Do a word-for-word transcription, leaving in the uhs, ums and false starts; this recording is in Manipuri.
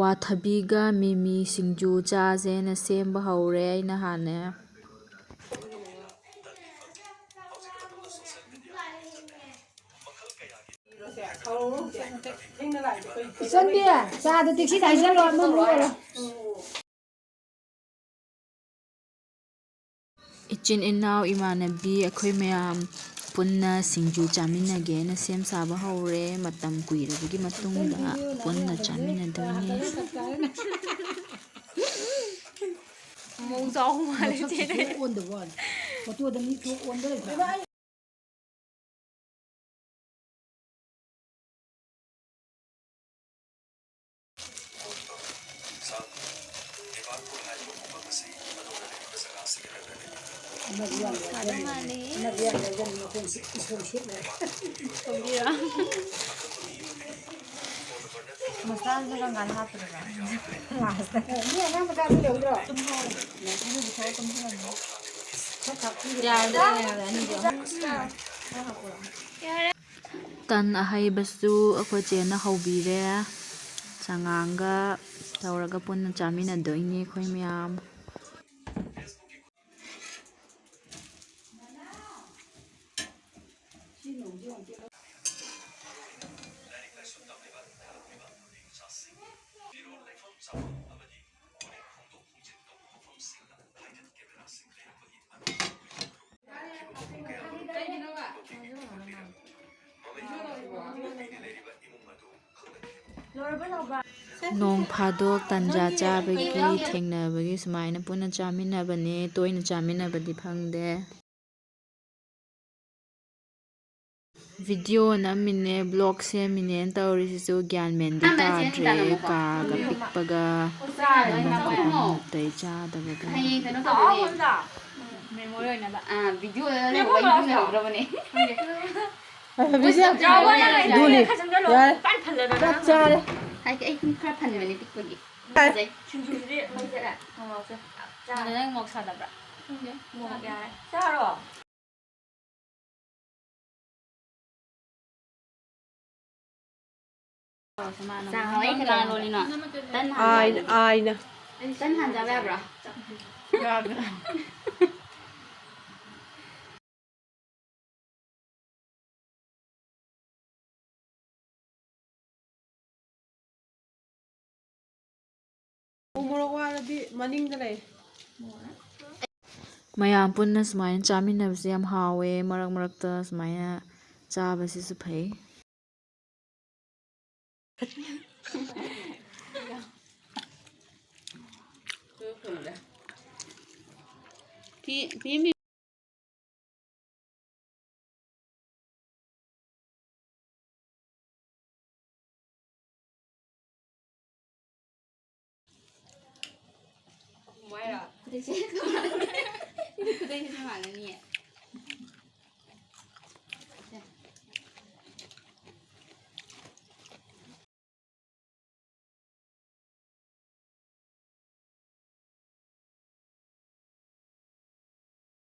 ꯋꯥꯊꯕꯤꯒ ꯃꯤꯃꯤ ꯁꯤꯡꯖꯨ ꯆꯥꯁꯦꯅ ꯁꯦꯝꯕ ꯍꯧꯔꯦ ꯑꯩꯅ ꯍꯥꯟꯅ꯫ ꯏꯆꯟꯗꯤ, ꯆꯥꯗꯣ taxi ꯗ ꯍꯩꯖꯜꯂꯣ, ꯑꯃ ꯑꯃ ꯑꯣꯏꯔꯣ꯫ ꯏꯆꯤꯟ ꯏꯅꯥꯎ ꯏꯃꯥꯟꯅꯕꯤ ꯑꯩꯈꯣꯏ ꯃꯌꯥꯝ ꯄꯨꯟꯅ ꯁꯤꯡꯖꯨ ꯆꯥꯃꯤꯟꯅꯒꯦꯅ ꯁꯦꯝ ꯁꯥꯕ ꯍꯧꯔꯦ꯫ ꯃꯇꯝ ꯀꯨꯏꯔꯕꯒꯤ ꯃꯇꯨꯡꯗ ꯄꯨꯟꯅ ꯆꯥꯃꯤꯟꯅꯗꯣꯏꯅꯦ꯫ ꯃꯑꯣꯡ ꯆꯥꯎꯕ ꯃꯥꯜꯂꯦ ꯆꯦꯅꯦ꯫ ꯐꯣꯇꯣꯗ ꯃꯤ ꯊꯣꯛ ꯑꯣꯟꯕ ꯂꯩꯇ꯭ꯔꯥ? ꯃꯁꯂꯥꯁꯦ ꯀꯔꯝ ꯀꯥꯟꯗ ꯍꯥꯞꯄꯗꯣꯏꯕ? ꯂꯥꯁꯇ꯫ ꯃꯤ ꯑꯉꯥꯡ ꯃꯆꯥꯁꯨ ꯂꯩꯍꯧꯗ꯭ꯔꯣ? ꯌꯥꯔꯦꯗ, ꯌꯥꯔꯦꯗ, ꯑꯅꯤꯗꯣ꯫ ꯇꯟ ꯑꯍꯩꯕꯁꯨ ꯑꯩꯈꯣꯏ ꯆꯦꯅ ꯍꯧꯕꯤꯔꯦ꯫ ꯆꯉꯥꯡꯒ ꯇꯧꯔꯒ ꯄꯨꯟꯅ ꯆꯥꯃꯤꯟꯅꯗꯣꯏꯅꯤ ꯑꯩꯈꯣꯏ ꯃꯌꯥꯝ꯫ ꯅꯣꯡ ꯐꯥꯗꯣꯛ ꯇꯟꯖꯥ ꯆꯥꯕꯒꯤ, ꯊꯦꯡꯅꯕꯒꯤ ꯁꯨꯃꯥꯏꯅ ꯄꯨꯟꯅ ꯆꯥꯃꯤꯟꯅꯕꯅꯦ꯫ ꯇꯣꯏꯅ ꯆꯥꯃꯤꯟꯅꯕꯗꯤ ꯐꯪꯗꯦ꯫ Video ꯅꯝꯃꯤꯅꯦ, vlog ꯁꯦꯝꯃꯤꯅꯦꯅ ꯇꯧꯔꯤꯁꯤꯁꯨ ꯒ꯭ꯌꯥꯟ ꯃꯦꯟꯗꯤ ꯇꯥꯗ꯭ꯔꯦ꯫ ꯀꯥꯒ ꯄꯤꯛꯄꯒ ꯅꯝꯐꯝ ꯈꯣꯠꯐꯝ ꯅꯥꯇꯩ ꯆꯥꯗꯕꯒ꯫ ꯍꯌꯦꯡ ꯀꯩꯅꯣ ꯇꯧꯗꯣꯏꯅꯦ꯫ Memory ꯑꯣꯏꯅꯕ꯫ ꯑꯥ, video ꯗ ꯂꯩꯍꯧꯕ, ꯑꯩ ꯌꯨꯝ ꯂꯩꯍꯧꯗ꯭ꯔꯕꯅꯦ꯫ ꯑꯗꯨꯅꯤ꯫ ꯌꯥꯔꯦ꯫ ꯆꯞ ꯆꯥꯔꯦ꯫ ꯍꯥꯏꯗꯤ ꯑꯩ ꯈꯔ ꯐꯟꯕꯅꯦ ꯄꯤꯛꯄꯒꯤ꯫ ꯌꯥꯔꯦ꯫ ꯐꯖꯩ꯫ ꯁꯤꯡꯖꯨꯁꯤꯗꯤ ꯃꯩ ꯆꯠꯂꯦ꯫ ꯃꯣꯔꯣꯛꯁꯦ꯫ ꯆꯥ-, ꯅꯪ ꯃꯣꯔꯣꯛ ꯁꯥꯗꯕ꯭ꯔꯥ? ꯈꯪꯗꯦ꯫ ꯃꯣꯔꯣꯛ ꯌꯥꯔꯦ꯫ ꯆꯥꯔꯣ꯫ ꯆꯥ ꯍꯥꯎꯋꯦ꯫ ꯀꯅꯥ ꯂꯣꯜꯂꯤꯅꯣ? ꯇꯟ ꯍꯥꯟ ꯑꯥꯏꯅ, ꯆꯥꯕ꯭ꯔꯣ? ꯑꯥꯏꯅ꯫ ꯇꯟ ꯍꯥꯟ ꯆꯥꯕ ꯌꯥꯕ꯭ꯔꯣ? ꯌꯥꯕ꯭ꯔꯥ? ꯎ ꯃꯣꯔꯣꯛ ꯋꯥꯔꯗꯤ ꯃꯅꯤꯡꯗ ꯂꯩ꯫ ꯃꯌꯥꯝ ꯄꯨꯟꯅ ꯁꯨꯃꯥꯏꯅ ꯆꯥꯃꯤꯟꯅꯕꯁꯦ ꯌꯥꯝ ꯍꯥꯎꯋꯦ꯫ ꯃꯔꯛ ꯃꯔꯛꯇ ꯁꯨꯃꯥꯏꯅ ꯆꯥꯕꯁꯤꯁꯨ ꯐꯩ꯫ ꯐꯤ-, ꯐꯤ ꯑꯃ ꯈꯨꯗꯩꯁꯦ ꯈꯨꯗꯩꯁꯦ ꯃꯥꯟꯅꯅꯤꯌꯦ꯫